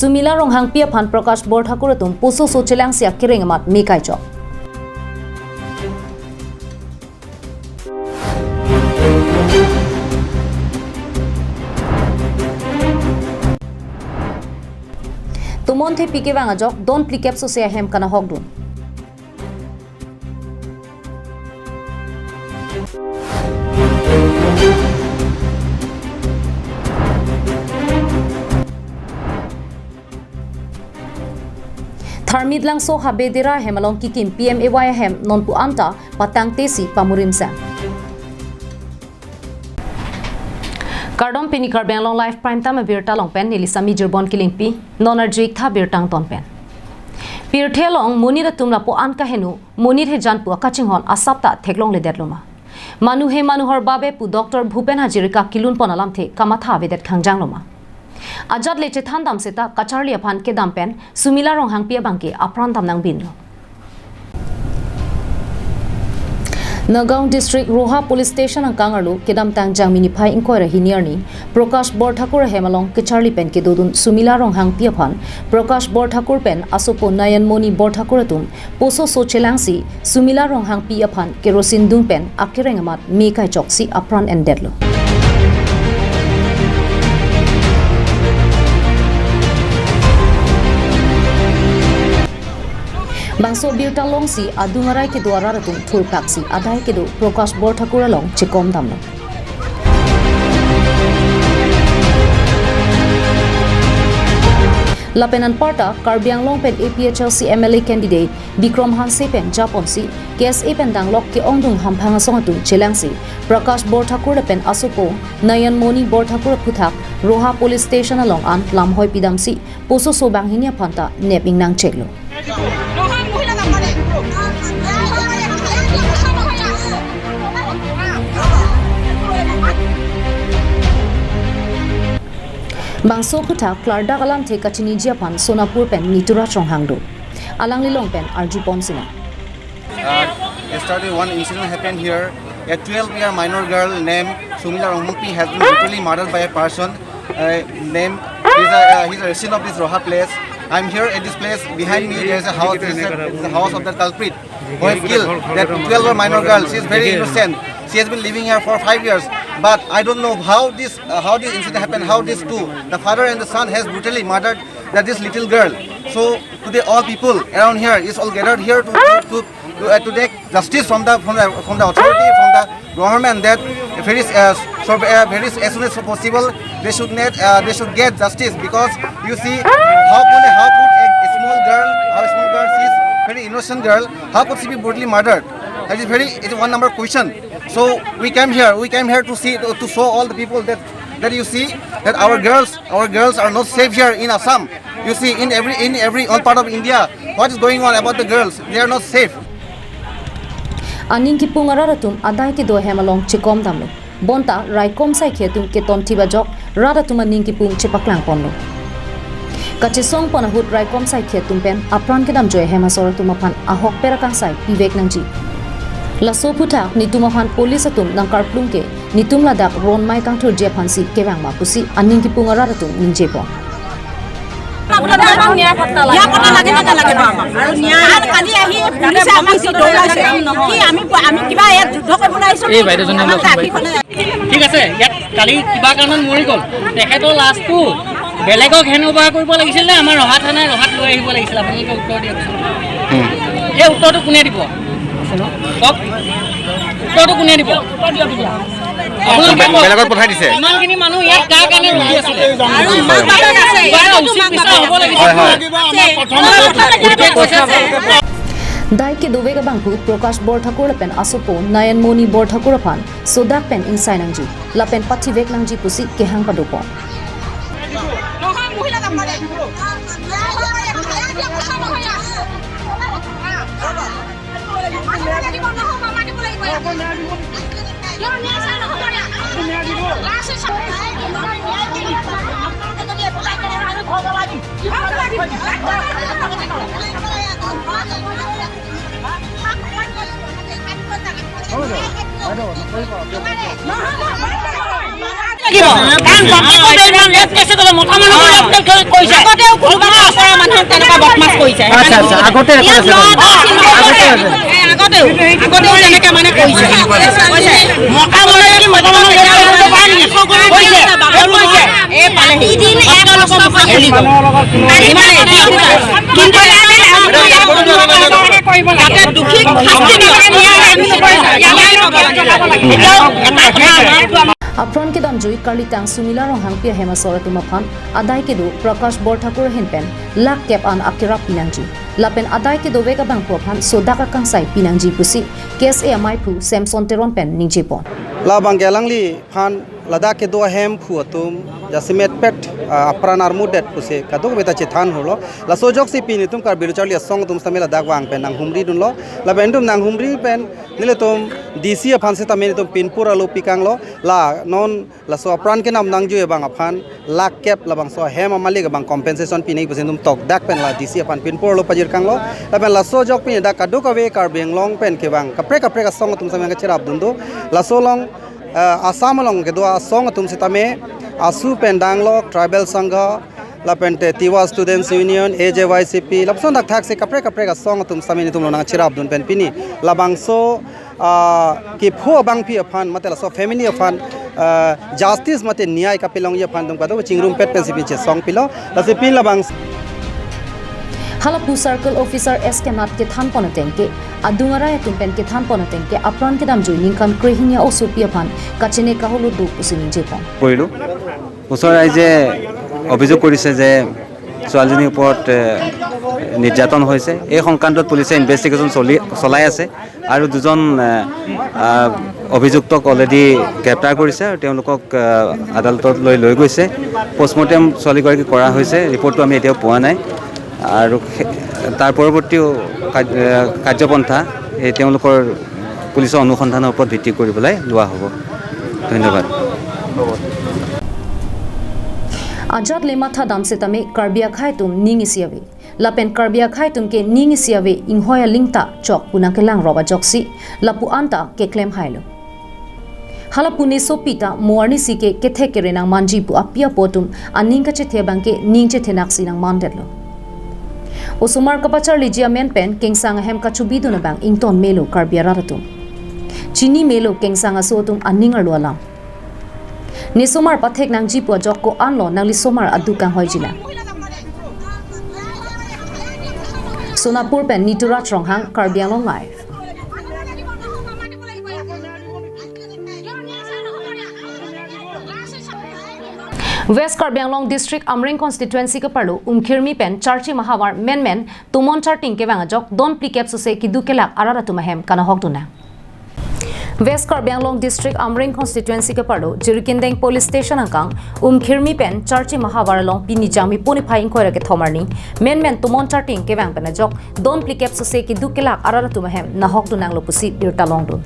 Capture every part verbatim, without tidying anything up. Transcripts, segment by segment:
Sumila Ronghangpi aphan Prakash Borthakur atum poso so chelangsi akereng amat me kaichok. Tomon thepi kevang ajok don phlikep sose ahem kanahokdun. Tharmit Langso Habedera ahem along kikim P M A Y ahem nonpu anta patangtesi pamurim sang. Kardom, pini Karbi Anglong Live Prime Time abirta along pen neli Sami Jirbon Kilingpi, non arju-ik tha birta angton pen. Pirthe along monit atum lapu-an kaheno, monit hejan pu akachinghon asap ta theklongledetlo ma? Manu he manu hor babe pu Doctor Bhupen Hazarika kelunpon alamthe kamatha avedet khangjanglo ma? Ajat le chethandam seta kacharli aphan kedam pen Sumila Ronghangpi abangke apran dam nangbinlo. Nagaon District Roha Police Station angkang arlo kedamtang Jangmi niphai ingkoi ra hini arni Prakash Borthakur ahem along kacharli pen kedodun Sumila Ronghangpi aphan Prakash Borthakur pen asopo Nayanmoni Borthakur atum poso so chelangsi Sumila Ronghangpi aphan kerosene dung pen akereng amat me kaichoksi apran endetlo. Bangso birta longsi adung arai kedo arat atum thurpaksi adai kedo Prakash Borthakur along chekom damlo. Lapen anparta Karbi Anglong pen A P H L C M L A candidate Bikram Hanse pen japonsi K S A pen danglok ke-ongdung hamphang asong atum chelangsi Prakash Borthakur lapen asopo Nayanmoni Borthakur aphuthak Roha Police Station along an lamhoi pidamsi poso so banghini aphan ta nep ingnang cheklo. Bangso aphuthak klardak alamthe kachiniji aphan Sonapur pen Nituraj Ronghang do. Alangli along pen arjupon sinang. Uh, yesterday, one incident happened here. A twelve-year minor girl named Sumila Ronghangpi has been brutally murdered by a person, uh, named, he's a, uh, he's a resident of this Roha place. I'm here at this place. Behind me, there's a house. This is a, this is the house of the culprit who has killed that twelve-year minor girl. She is very innocent. She has been living here for five years. But I don't know how this, uh, how this incident happened, how these two, the father and the son, has brutally murdered that this little girl. So today all people around here is all gathered here to, to, to, to, uh, to take justice from the, from the, from the authority, from the government, that very, uh, so, uh, very as soon as possible they should net, uh, they should get justice, because you see how could, how could a, a small girl, how a small girl, she is very innocent girl, how could she be brutally murdered? That is very, it's one number question. So we came here, we came here to see, to show all the people that, that you see that our girls, our girls are not safe here in Assam. You see, in every, in every, all part of India, what is going on about the girls? They are not safe. Aning kipung arat atum adai kedo ahem along chekom damlo. Bonta raikom saikhi atum keton thip ajok rat atum aning kipung chepaklangponlo. Kachesongpon ahut raikom saikhi atum pen apran kedamjoi ahem asor atum aphan ahokpet akangsai pivek nangji. Laso aphuthak netum aphan police atum nangkarplung ke netum ladak ronmai kangthurji aphansi kevang ma pusi aning kipung arat atum ningjepon. ইয়াৰ কথা লাগে নে নালাগে? আৰু ন্যায় আৰু কালি আহি পুলিচে আমাক যি দৌৰাইছে, কি আমি, আমি কিবা ইয়াত যুদ্ধ কৰিবলৈ আহিছো? এই বাইদেউজনী আমাক অলপ ৰাখিবলৈ। ঠিক আছে, ইয়াত কালি কিবা কাৰণত মৰি গ'ল। তেখেতৰ লাছটো বেলেগক হেণ্ড অভাৰ কৰিব লাগিছিল নে আমাৰ ৰহা থানাই ৰহাত লৈ আহিব লাগিছিল? আপোনালোকে উত্তৰ দিয়কচোন। হুম। এই উত্তৰটো কোনে দিব? কওক, উত্তৰটো কোনে দিব? আপোনালোকে বে-, কওক। বেলেগত পঠাই দিছে। ইমানখিনি মানুহ ইয়াত কাৰ কাৰণে ৰখি আছিলে? কিবা এটা উচিত বিচাৰ হ'ব লাগিছিল। হয়, হয়। Dai kedovek abangphu Prakash Borthakur lapen asopo Nayanmoni Borthakur aphan sodak pen ingsai nangji lapen pathivek nangji pusi kehang padopon. লাগিব। কাৰণ বাপেকৰ বেংকত ৰেপ কেছ এটা মতা মানুহক ৰেপ কেছ কৰিছে। আগতেও কোনোবা কাম কৰা মানুহক তেনেকুৱা বদমাছ কৰিছে। আচ্ছা, আচ্ছা, আগতে ইয়াত কৰিছে। লগ আছিল, আগতে আছিল। এ, আগতেও, আগতেও তেনেকে মানে কৰিছে। কৈছে, মতা মানুহে কি মতা মানুহ ৰেপ কৰিব পাৰে নেকি? কৰিছে, ৰেপ কৰিছে। এই পালেহি। আপোনালোকৰ মুখত খুলি গ'ল। ইমানে, কিন্তু তাতে দুখীক শাস্তি দিব লাগে। এতিয়াও এটা কথা আমাৰ Apran kedamjui karlitang Sumila Ronghangpi ahem asor atum aphan adai kedo Prakash Borthakur ahin pen lakh kep an akerap pinangji. Lapen adai kedovek abangphu aphan sodak akangsai pinangji pusi K S A amaiphu Samson Teron pen ningjepon. Labang ke alangliphan ladak kedo ahemphu atum jasemet pet, ah, apran armudet pusi kadokave ta chethan holo. Laso ajoksi pini itum Karbi Lo Charli Asong atum sitame ladak vang pen nanghumri dunlo. Lapen itum nanghumri pen nelitum D C aphan sitame itum pinpur alo pikanglo. La non laso apran kenam nangjui abang aphan lakh kep labangso ahem amalik abang compensation pinei pusi itum tokdak pen la D C aphan pinpur alo pajirkanglo. Lapen laso ajok pini dak kadokave Karbi Anglong pen kevang kaprek kaprek asong atum sitame kacherap dun do. Laso along, eh, Assam along kedo asong atum sitame AASU pen Dialogue, Tribal Sangha, lapen te Tiwa Students Union, A J Y C P, lapuson dak thaksi kaprek kaprek asong atum sitame itum lo nangcherap dun pen pini labangso, ah, kepho abangpi aphan, mate laso family aphan, ah, justice mate niyai kapelongji aphan itum kado chingrum pet pensi pini chesong pilo, lasi pini labang. Halapu Circle Officer S K Nath kethan pon ateng ke, adung arai atum pen kethan pon ateng ke, apran kedamjui ningkan krehini a-osopi aphan kachene kaholo do pusi ningjepon. কৰিলোঁ। ওচৰ ৰাইজে অভিযোগ কৰিছে যে ছোৱালীজনীৰ ওপৰত, এ, নিৰ্যাতন হৈছে। এই সংক্ৰান্তত পুলিচে ইনভেষ্টিগেশ্যন চলি, চলাই আছে আৰু দুজন, এ, আ, অভিযুক্তক অলৰেডি গ্ৰেপ্তাৰ কৰিছে আৰু তেওঁলোকক, এ, আদালতলৈ লৈ গৈছে। পষ্টমৰ্টেম ছোৱালীগৰাকী কৰা হৈছে, ৰিপৰ্টটো আমি এতিয়াও পোৱা নাই আৰু সে-, তাৰ পৰৱৰ্তীও কাৰ্য-, এ, কাৰ্যপন্থা এই তেওঁলোকৰ পুলিচৰ অনুসন্ধানৰ ওপৰত ভিত্তি কৰি পেলাই লোৱা হ'ব। ধন্যবাদ। Ajat le matha dam setame Karbi akhai atum ning isi ave. Lapen Karbi akhai atum ke ning isi ave inghoi aling ta chok pu nangkelang rop ajoksi lapu anta keklem hailo. Halapu nesopi ta mo arnisi ke kethek kere nangmanji pu api apo atum aning kachethe abang ke ning chethenaksi nangmandetlo. Osomar kapacharliji amen pen kengsang ahem kachobidun abang ington melo Karbi arat atum. Chini melo kengsang aso atum aning arlo alam. Nesomar pathek nangji pu ajok ko-anlo nangli somar aduk kanghoiji lang. Sonapur pen Nituraj Ronghang, Karbi Anglong Live. West Karbi Anglong District Amreng Constituency keparlo Umkhirmi pen Charchi Mahavar menmen Tumon Charting kevang ajok don phlikep sose keduk kelak arat atum ahem kanahok dun nang. West Karbi Anglong District Amreng Constituency keparlo Jirikindeng Police Station angkang Umkhirmi pen Charchi Mahavar along pini Jangmi puni phai ingkoi ra kethom arni menmen Tumon Charting kevang pen ajok don phlikep sose keduk kelak arat atum ahem nahok dun nanglo pusi birta longdun.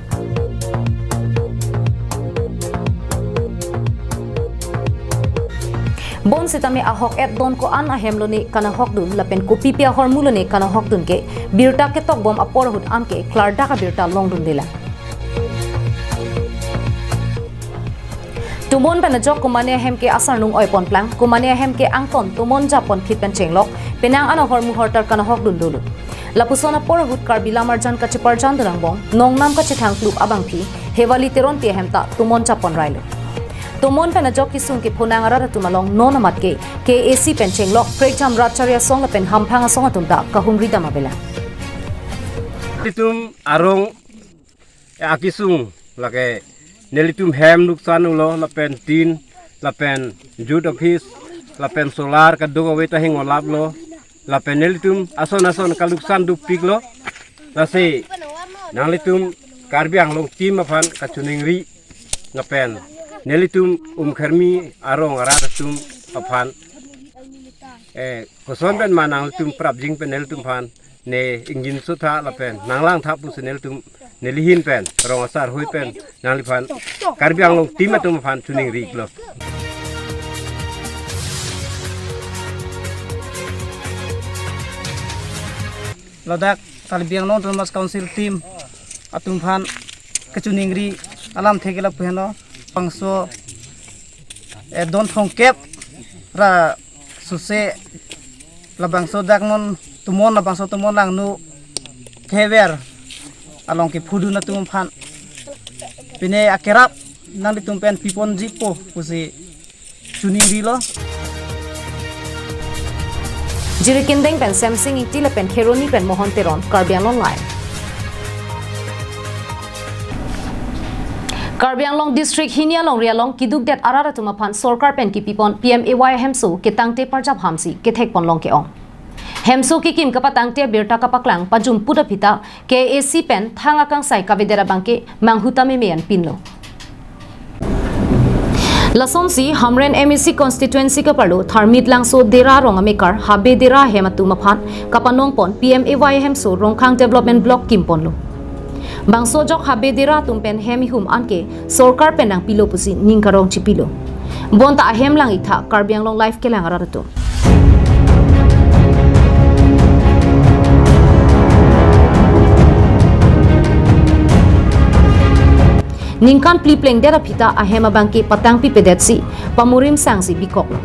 Bon sitame ahok et don ko-an ahem lone kanahok dun lapen kopipi ahormu lone kanahok dun ke birta ketok bom apor ahut anke klardak abirta longdunde lang. Tumon pen ajok komane ahem ke asarnung oipon plang, komane ahem ke angton tumon japon phit pen chenglok, penang an ahormu hortar kanahok dun dolo. Lapuson apor ahut Karbi Lamarjan kacheparjan dun angbong, nongnam kachethang klup abangpi, Hewali Teronpi ahem ta tumon japon railo. Tumon pen ajok kesung kephonang arat atum along non amat ke K A C pen chenglok, prekjam rat chari asong lapen hamphang asong atum ta kahumri dam avelang. Itum arong, eh, akesung lake nelitum hem nuksan ulo lapen tin lapen jut office lapen solar kadokave ta hingolaplo lapen nelitum ason ason kaluksan dopiklo. Lasi nanglitum Karbi Anglong team aphan kachiningri lapen nelitum Umkhirmi arong arat atum aphan, eh, koson pen ma nanglitum prapjin pen nelitum aphan ne ingjinso tha lapen nanglang tha pusi nelitum nelihin pen rong asar hui pen nangliphan Karbi Anglong team atum aphan chiningri iklo. Ladak Karbi Anglong Autonomous Council team atum aphan kachiningri alamthe ke lapu heno, bangso Eh, don thomkep ra suse labangso dak non tumon, labangso tumon langno kever along kephudun atum aphan pine akerap nanglitum pen piponjipo pusi choningrilo. Jirikindeng pen Semsing Ingti lapen Kheroni pen Mohon Teron, Karbi Anglong Live. Karbi Anglong District hini alongri along kidukdet arat atum aphan sorkar pen kipipon P M A Y hemso ketangte parjap hamsi kethekpon long ke-ong. Hemso kekim kapatangte birta kapaklang pajumput aphi ta K A A C pen thang akangsai kavedet abangke manghu ta meme an pinlo. Lasonsi Hamren M A C constituency kaparlo Tharmit Langso Dera rong amekar Habe Dera hem atum aphan kapanongpon P M A Y hemso Rongkhang Development Block kimponlo. Bangso ajok Habe Dera atum pen hem ihum anke sorkar pen nangpilo pusi ning karong chipilo. Bonta ahem lang-ik tha Karbi Anglong Live kelang arat atum. Ningkan phli plengdet aphi ta ahem abangke patangpipedetsi pamurim sangsi bikoklo.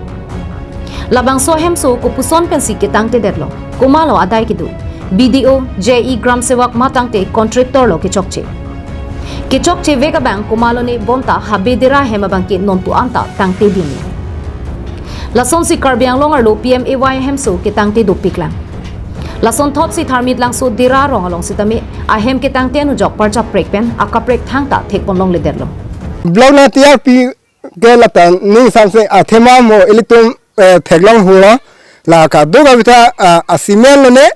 Labangso ahemso kopuson pensi ketangtedetlo, komatlo adai kedo? B D O, J E, Gram Sevak ma tangte contractor lo kechokche? Kechokche vek abang komatlo ne bonta Habe Dera hem abangke nonpu anta tangte dun? Lasonsi Karbi Anglong arlo P M A Y hemso ketangte dopiklang. Lasonthotsi Tharmit Langso Dera rong along sitame ahem ketangte anujok parjap prek pen akaprek thangta thekpon longledetlo. Block na T R P ke lata ning samse athema mo ilitum, eh, theklong hulo, la kaduk abitha, ah, a cement lo ne,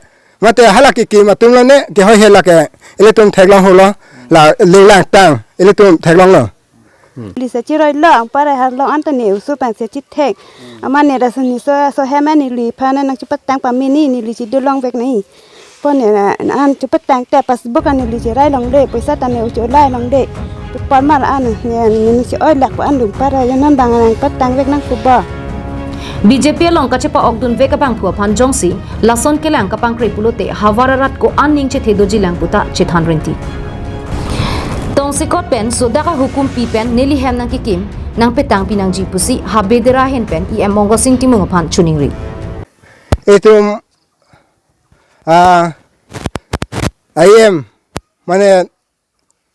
mate hala kekim atum lo ne, kehoi he lake ilitum theklong hulo, la linglang tang ilitum theklonglo. Lise chiroi lo, ang pare harlong anta ne usu pang se chithek. Ama ne rasu ni so, so hema neliphan nangchepatang pamini, neli chidolong vek nai. Pon ne na, na an chepatangte passbook an neli cherai longle, poisa ta ne uchu lai longle. Pu parmar an ne, ne, ne che-oi lakpo an dum para ya non bang nangpatang vek nangpo ba. B J P along kachepa-okdun vek abangphu aphan jongsi lason kelang kapangkre pulote havar arat ko-an ning chethe dojilang puta chethan renti. Tongsekot pen sodak ahukum pi pen neli hem nangkekim nangpetang pinangji pusi Habe Dera ahin pen E M Mongo Sing Timung aphan choningri. Itum, ah, E M, mane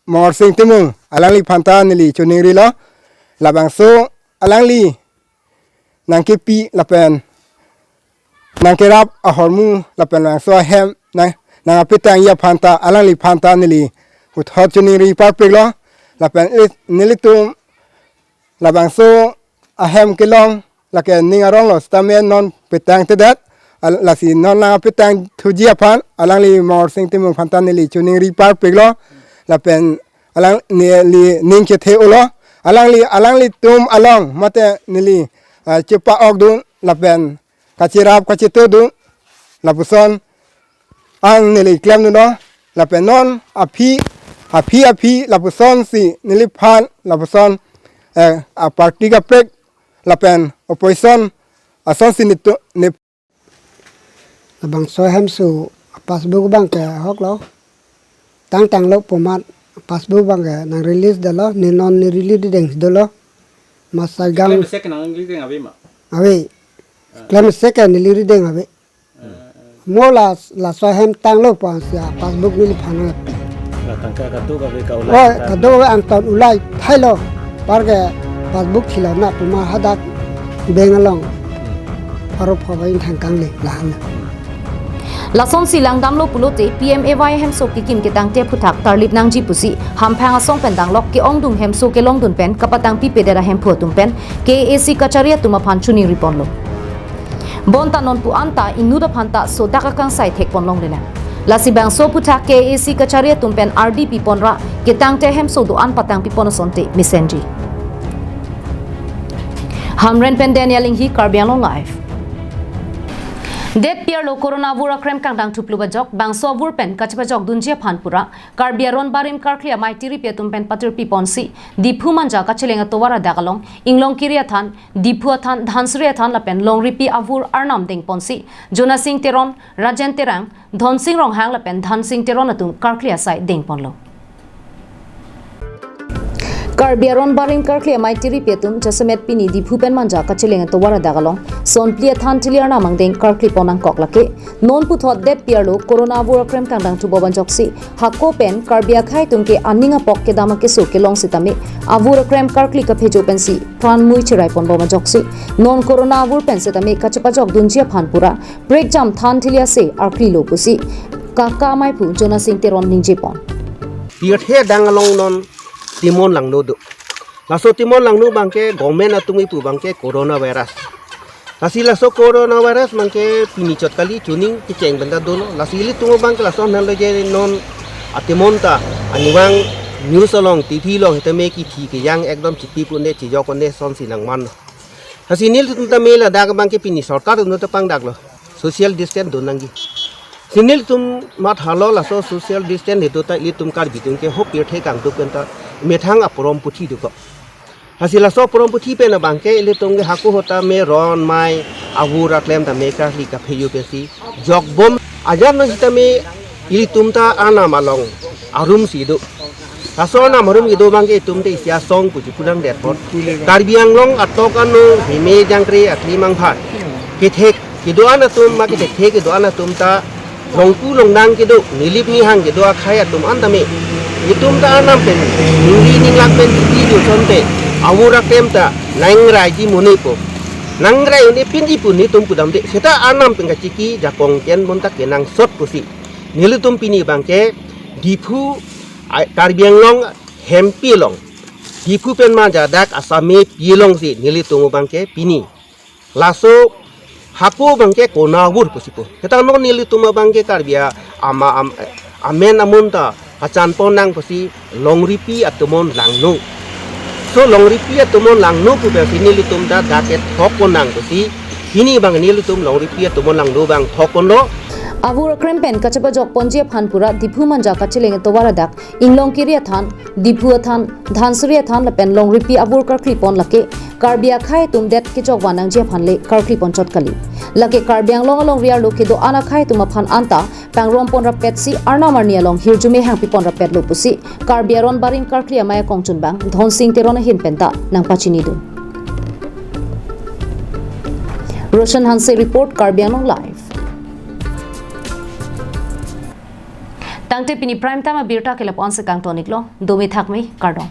Mongo Sing Timung, alangliphan ta neli choningrilo, labangso alangli nangkepi lapen nangkerap ahormu lapen labangso ahem nang, nangpetangji aphan ta alangliphan ta neli puthot choningri parpiklo, lapen i, nelitum labangso ahem kelong lake ning arong lo sitame non petangtedet, al-, lasi non nangpetang thuji aphan alangli Mongo Sing Timung aphan ta neli choningri parpiklo, lapen alang neli ning chethe ulo, alangli, alanglitum along mate neli, ah, chepa-okdun lapen kacherap kachetodun lapuson ang neli klemdunlo, lapen non aphi, aphi aphi lapusonsi neliphan lapuson, eh, a party kaprek lapen opposition asonsi nitu, ne. Labangso ahemso passbook abangke ahok lo. Tangtanglo pu amat passbook abangke nang release detlo, ne non ne release ding dolo. Masai gang. Klemsek nang release ding ave ma? Ave. Ah. Klemsek neli release ding ave. Mo la, laso ahem tanglo pu ansi a passbook neliphan ave. La tangka kaduk ave ka ulai. Oh, tangka. Kaduk ave angton ulai thailo. Parke passbook thilona pu amat hadak bank along. Hmm. Pharo pho bai thangkangle lahan. Lasonsi langdamlo pulote P M A Y hemso kekim ketangte aphuthak tarlip nangji pusi Hamphang asong pen danglok ke-ongdung hemso kelongdun pen kapatangpipedet ahemphu atum pen K A A C kachari atum aphan choningriponlo. Bonta nonpu anta inut aphan ta sodak akangsai thekpon longlelang. Lasi bangso aphuthak K A A C kachari atum pen ardi piponra ketangte hemso do-an patangpipon asonte mesenji. Hamren pen Daniel Inghi, Karbi Anglong Live. Detpi arlo Corona avur akrem kangdang thuplu ajok, bangso avur pen kachepajokdunji aphan pura Karbi aron barim karkli amei tiripi atum pen patirpiponsi Diphu Manja kacheleng atovar adak along Inglongkiri athan, Diphu athan, Dhansiri athan lapen Longripi avur arnam dengponsi Jonasing Teron, Rajen Terang, Dhonsing Ronghang lapen Dhansing Teron atum karkli asai dengponlo. Karbi aron barim karkli amei tiripi atum jasemet pini Diphu pen Manja kacheleng atovar adak along sonphli athan thili arnam angdeng karkli pon nangkok lake. Non puthot det pi arlo corona avur akrem kangdang thu bom ajoksi hako pen Karbi akhei atum ke aning apok kedam akeso kelong sitame avur akrem karkli kaphejo pensi pran mui cherai pon bom ajoksi non corona avur pen sitame kachepajok dunji aphan pura prekjam than thili ase arkli lo pusi kaka amei aphu Jonasing Teron ningje pon. Pirthe adang along non Timon Langno do. Laso Timon Langno abangke government atum ipu abangke coronavirus. Lasi laso coronavirus abangke pini chot kali chuning kecheng benda dolo. Lasi ilitum abangke lason han lo je non atimon ta anivang news along T V along hetame kithi kejang ekdom chipi pune chijok pune sonsi nangman. Lasi nelitum tame ladak abangke pini sorkar atum ta pangdaklo. Social distance do nangji. Si nelitum mathalo laso social distance hetu ta ilitum Karbi atum ke ho pirthe kangduk pen ta methang aporom puthi dukok. Lasi laso aporom puthi pen abangke ilitum ke hako hota me ron mei avur aklem tame karkli kaphejo pensi jokbom ajar no sitame ilitum ta arnam along arum si do. Laso arnam arum kedo abangke itum te isi asong puji pulang detpot. Karbi Anglong atok ano hime jangkre akli mangpha kethek kedo-an atum ma kethek kedo-an atum ta longpu longdang kedo nilip nihang kedo akhei atum an tame itum ta arnam pen ningri ninglak pen chiki do sonte avur aklem ta nangrai ji mone po. Nangrai un-e pinji pu netum pudam de seta arnam pen kachiki jakong ken bon ta kenangsot pusi nelitum pini abangke Diphu, ai, Karbi Anglong hempi along Diphu pen Manja dak asame pi alongsi nelitum abangke pini laso hako abangke corona avur pusi po. Seta non nelitum abangke Karbi a-, ama am-, amen amun ta achan pon nang pusi Longripi Atumon Langno. So Longripi Atumon Langno pu pensi nelitum ta dak ke thok pon nang pusi pini abang nelitum Longripi Atumon Langno abang thok ponlo. Avur akrem pen kachepajok ponji aphan pura Diphu Manja kacheleng atovar adak Inglongkiri athan, Diphu athan, Dhansiri athan lapen Longripi avur karkli pon lake Karbi akhei atum det kejok van nangji aphan le karkli pon chot kali. Lake Karbi Anglong alongri arlo kedo-an akhei atum aphan anta pangrom pon rappet si arnam arni along hirjume hangpi pon rappet lo pusi Karbi aron barim karkli amei akongchun abang Dhonsing Teron ahin pen ta nangpachini dun. Roshan Hanse report, Karbi Anglong Live. Tangte pini prime time abirta ke lapu-an si kangton iklo, dome thakme, kardom.